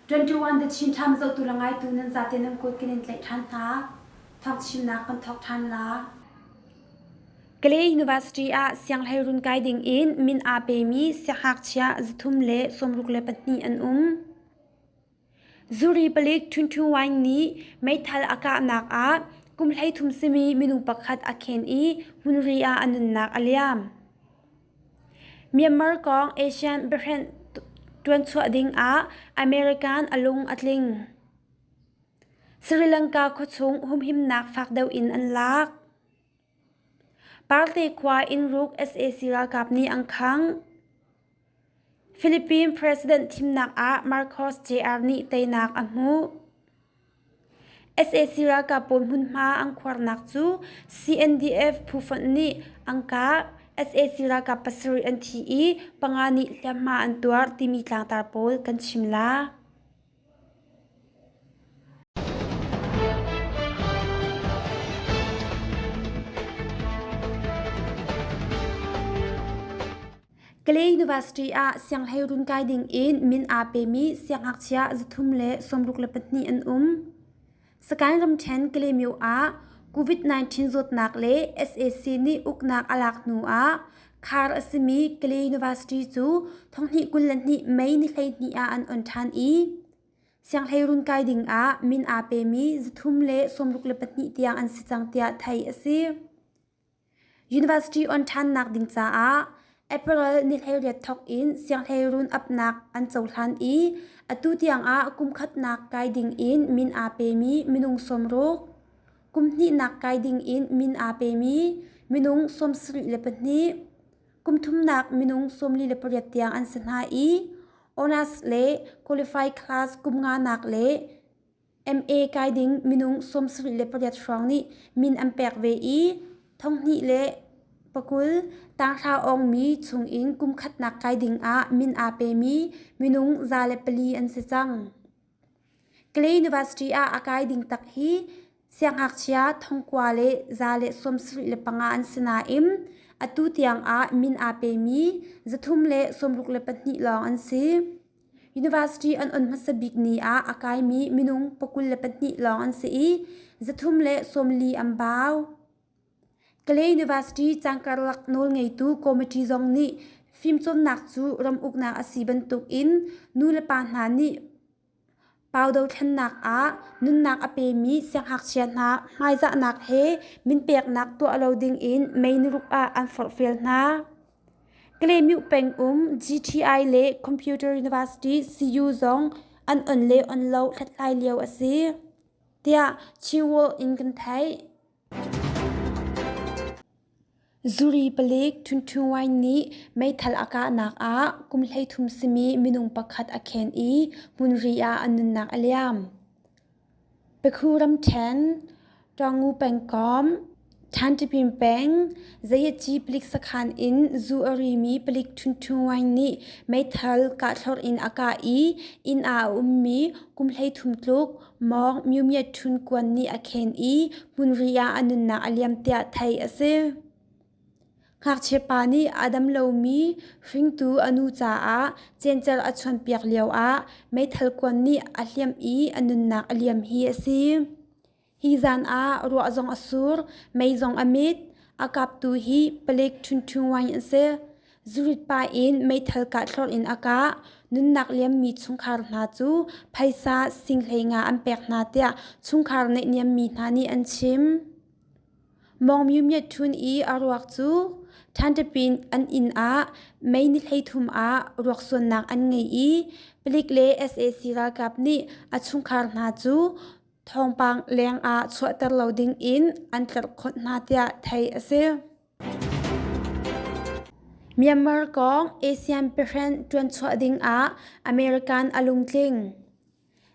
21 The Chin Times zohtu le ngaitu nan zate nan kut kan in tlaih ṭhan hna. Thawngchimnak kan thawk ṭhan la. Kalay University ah sianghleirun kai ding in min aa pemi siangngakchia 362 an um. Zuri palik Htun Htun Wine nih meithal a kahnak ah kum 13 simi minung pakhat a khen i hmunri ah a nunnak a liam. Myanmar kong ASEAN biahren ṭuanchuah ding ah American a lung a tling. Sri Lanka khuachung humhimnak fak deuh in an lak. Parte khua innruk sac ralkap nih an khangh. Philippine President thimnak ah Marcos Jr. Nih teinak a hmuh. Sac ralkap pawl hmunhma an khuarnak cu CNDF phufonh nih an kah. Sac ralkap pasarih an thi i panga nih hliamhma an tuar timi tlangtar pawl kan chim la. Kalay University ah sianghleirun kai ding in min aa pemi siangngakchia 362 an um. Sagaing ramṭhen Kalaymyo ah COVID-19 zawtnak le sac nih uknak a lak hnu ah khar a simi Kalay University cu 2022 May ni 12 ah an on ṭhan i sianghleirun kai ding ah min aa pemi 362 tiang an si cang tiah theih a si. University on ṭhannak ding caah April ni 18 thawk in sianghleirun apnak an cohlan i atu tiangah kum khatnak kai ding in min aa pemi minung 60, kum hnihnak kai ding in min aa pemi minung 74, kum thumnak minung 48 tiang an si hna i honors le qualified class kum nganak le MA kai ding minung 78 hrawng nih min an pek ve i 2020 tanghra awngmi chungin kum khatnak kai ding ah min aa pemi minung 104 an si cang. Kalay University ah a kai ding tak hi siangngakchia thongkua le 175 an si nain atu tiang ah min aa pemi 362 lawng an si. University an on hmasa bik ni ah a kaimi minung 22 lawng an si i 340 an bau. Kalay University cangkarlak nawlngeitu committee zong nih fimcawnnak cu ram uknak a si bantukin nulepa hna nih pau dothlennak ah nunnak a pemi siangngakchia hna hmaizahnak he minpeknak tuah lo dingin May niruk ah an forhfial hna. Kalaymyo peng um GTI le Computer University CU zong an on le on lo hlathlai lio a si, tiah Chinworld in kan theih. Zuri palik Htun Htun Wine nih meithal a kahnak ah kum 13 simi minung pakhat a khen i hmunri ah a nunnak a liam. Pakhu ramṭhen, Tawngu pengkomh, Ṭhantipin peng, Zayatci palik sakhan in zu a rimi palik Htun Htun Wine nih meithal kahthlorh in a kah i inn ah a ummi kum 13 tluk Mawng Myo Myat Htun Kuan nih a khen i hmunri ah a nunnak a liam tiah theih a si. Ngakchia pa nih a dam lomi hringtu a nu caah cencer a chawnpiak lioah meithal kuan nih a hliamh i a nunnak a liam hi a si. Hi zan ah ruah zong a sur, mei zong a mit. A kaptu hi palik Htun Htun Wine a si. Zurit pa in meithal kahthlorh in a kah. Nunnak liammi chungkhar hna cu phaisa sing 15 an pek hna tiah chungkhar naihniammi hna nih an chim. Mawng Myo Myat Htun i a ruak cu Ṭhantapin an inn ah May ni 33 ah ruaksuannak an ngei i palik le sac ralkap nih a chungkhar hna cu thawngpang leng ah chuahter lo ding in an tlerhkhonh hna tiah theih a si. Myanmar kong ASEAN biahren ṭuanchuah ding ah American a lungtling.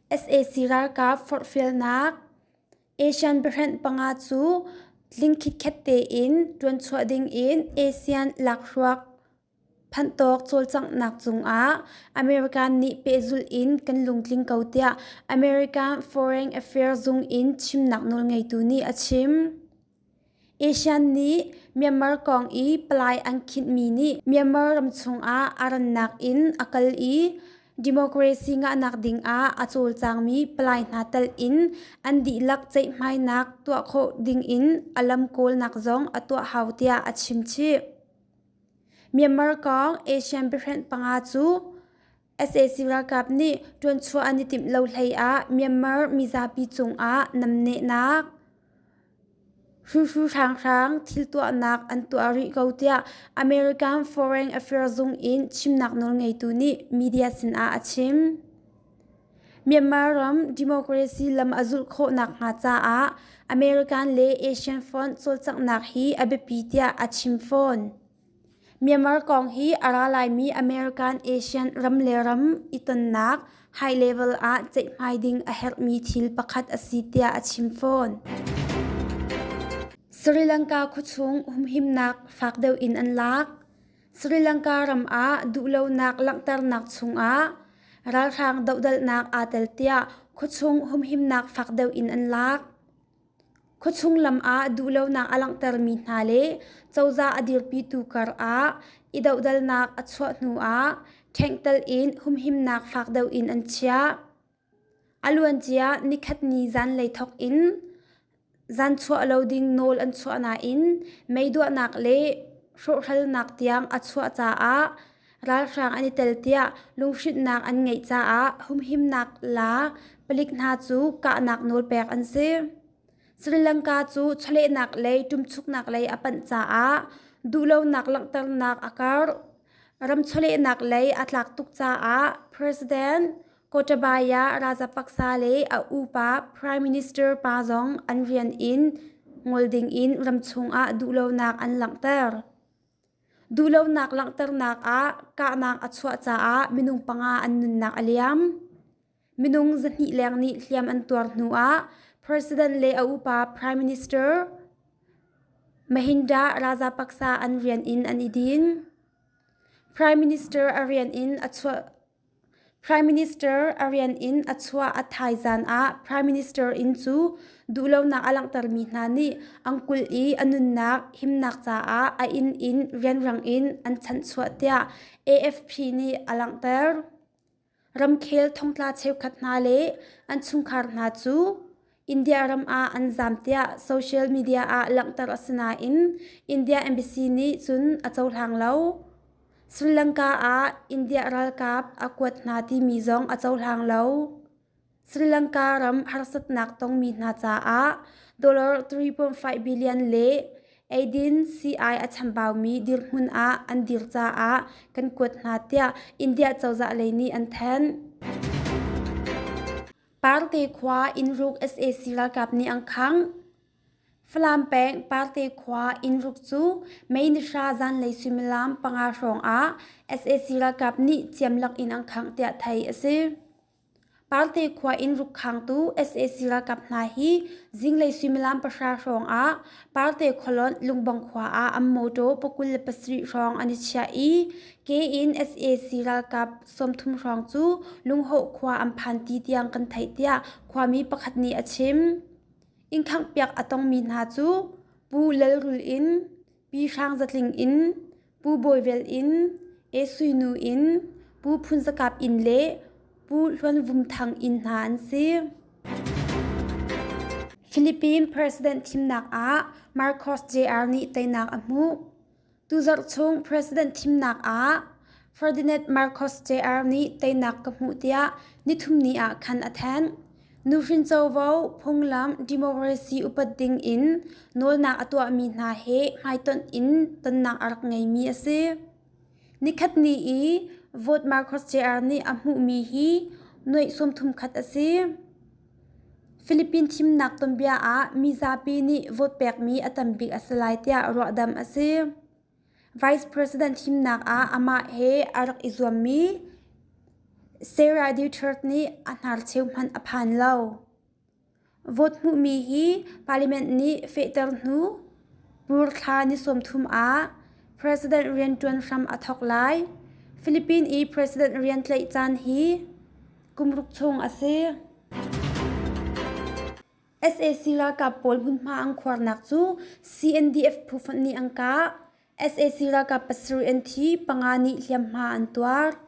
Sac ralkap forhfialnak ASEAN biahren panga cu tling khitkhet tein ṭuanchuah ding in ASEAN lakhruak phanhtawk cawlcanghnak cungah American nih pehzulh in kan lungtling ko tiah American Foreign Affairs zung in chimnak nawlngeitu nih a chim. ASEAN nih Myanmar kong i palai an khinhmi nih Myanmar ramchung ah a rannak in a kal i. Democracy ngahnak ding ah a cawlcangmi palai hna tal in an dihlak ceihmainak tuah khawh ding in a lam kawlnak zong a tuah hau tiah a chim chih. Myanmar kong ASEAN biahren panga cu sac ralkap nih ṭuanchuah an i timh lo hlei ah Myanmar mizapi cungah namnehnak hruhru hranghrang thil tuahnak an tuah rih ko tiah American Foreign Affairs zung in chimnak nawlngeitu nih media sinah a chim. Myanmar ram democracy lam a zulh khawh nakhnga caah American le Asian Fund cawlcanghnak hi a biapi tiah a chim fawn. Myanmar kong hi a ra laimi American Asian ram le ram i tonnak high level ah ceihmai ding a herhmi thil pakhat a si tiah a chim fawn. Sri Lanka khuachung humhimnak fak deuh in an lak. Sri Lanka ram ah duhlonak langhternak chungah ralhrang dohdalhnak aa tel tiah khuachung humhimnak fak deuh in an lak. Khuachung lam ah duhlonak a langhtermi hna le cozah a dirpitu kar ah i dohdalnak a chuah hnu ah ṭhengtal in humhimnak fak deuh in an chiah. A luancia nikhatni zanlei thawk in zan chuah lo ding nawl an chuah nain meiduahnak le hrawhhralnak tiang a chuah caah ralhrang an i tel tiah lunghrinhnak an ngeih caah humhimnak la palik hna cu kahnak nawl pek an si. Sri Lanka cu chawlehnak lei ṭumchuknak lei a panh caah duhlonak langhternak a karh. Ram chawlehnak lei a tlak tuk caah President Gotabaya Rajapaksa le a upa Prime Minister pa zong an rian in ngol dingin ramchung ah duhlonak an langhter. Duhlonak langhternak ah kahnak a chuah caah minung panga an nunnak a liam. Minung 200 leng nih hliam an tuar hnu ah President le a upa Prime Minister Mahinda Rajapaksa an rian in an i din. Prime Minister a rian in a chuah Prime Minister a rian in a chuah a thaizan ah Prime Minister inn cu duhlonak a langhtermi hna nih an kulh i a nunnak himnak caah a inn in rianrang in an chanhchuah tiah AFP nih a langhter. Ramkhel thongtla cheukhat hna le an chungkhar hna cu India ram ah an zaam tiah social media ah langhter a si nain India embassy nih cun a cohlang lo. Sri Lanka ah India ralkap a kuat hna timi zong a cohlang lo. Sri Lanka ram harsatnak tongmi hna caah dollar 3.5 billion le eidin sii-ai a chambaumi dirhmun ah an dir caah kan kuat hna tiah India cozah lei nih an thanh. Parte khua innruk sac ralkap nih an khangh. Falam peng Parte khua innruk cu May ni hra zanlei suimilam panga hrawng ah sac ralkap nih ciamlak in an khangh tiah theih a si. Parte khua innruk khangtu sac ralkap hna hi zinglei suimilam pahra hrawng ah Parte khualonh Lungbang khua ah an mawṭaw 27 hrawng an i chiah i ke in sac ralkap 30 hrawng cu Lunghawh khua an phan ti tiang kan theih tiah khuami pakhat nih a chim. Inn khanghpiak a tongmi hna cu Pu Lal Rul Inn, Pi Hrang Za Tling Inn, Pu Bawi Vel Inn, E Sui Nu Inn, Pu Phun Za Kap Inn le Pu Hluan Vum Thang Inn hna an si. Philippine President thimnak ah Marcos Jr. nih teinak a hmuh. Tuzarh chung President thimnak ah Ferdinand Marcos Jr. nih teinak ka hmuh tiah nithumni ah khan a thanh. Nuhrin covo phunglam democracy upat ding in nawlnak a tuahmi hna he hmaitonh in tonnak a rak ngeimi a si. Nikhatni i vote Marcos Jr. nih a hmuhmi hi nuaih 30 khat a si. Philippine thimnak tuanbia ah mizapi nih vote pekmi a tambik a si lai tiah ruahdamh a si. Vice President thimnak ah amah he a rak i zuammi Sarah Duterte nih a hnarcheu hmanh a phan lo. Vote hmuhmi hi Parliament nih fehter hnu Pur thla ni 30 ah President rianṭuan hram a thawk lai. Philippine i President rian tlaih caan hi kumruk chung a si. Sac ralkap pawl hmunhma an khuarnak cu CNDF phu fonh nih an kah. Sac ralkap pasarih an thi, panga nih hliamhma an tuar.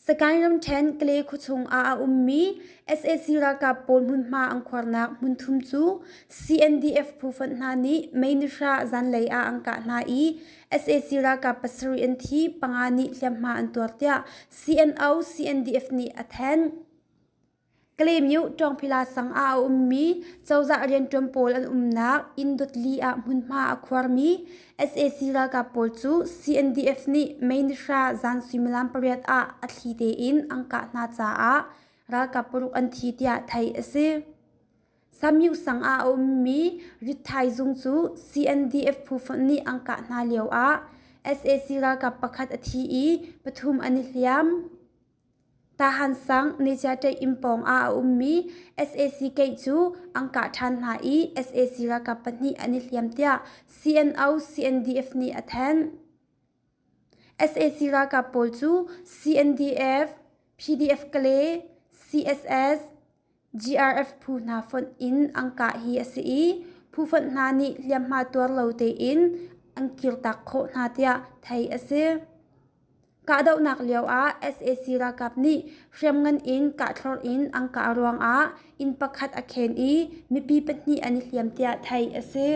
Sagaing ramṭhen Kale khuachung ah a ummi sac ralkap pawl hmunhma an khuarnak hmunthum cu CNDF phu fonh hna nih May ni hra zanlei ah an kah hna i sac ralkap pasarih an thi, panga nih hliamhma an tuar tiah CNO-CNDF nih a thanh. Kalaymyo Ṭawngphila sang ah a ummi cozah rianṭuan pawl an umnak inn dotli ah hmunhma a khuarmi sac ralkap pawl cu CNDF nih May ni hra zan suimilam pariat ah a thli tein an kah hna caah ralkap paruk an thi tiah theih a si. Samyu sang ah a ummi ritthai zung cu CNDF phu fonh nih an kah hna lioah sac ralkap pakhat a thi i pathum an i hliam. Tahan sang Nechiaṭeih inn pawng ah a ummi sac keih cu an kah ṭhan hna i sac ralkap pahnih an i hliam tiah CNO-CNDF nih a thanh. Sac ralkap pawl cu CNDF, PDF Kale, CSS, GRF phu hna fonh in an kah hi a si i phu fonh hna nih hliamhma tuar lo tein an kirtak khawh hna tiah theih a si. Kahdohnak lioah sac ralkap nih hriamngan in kahthlorh in an kah ruangah inn pakhat a khen i mipi pahnih an i hliam tiah theih a si.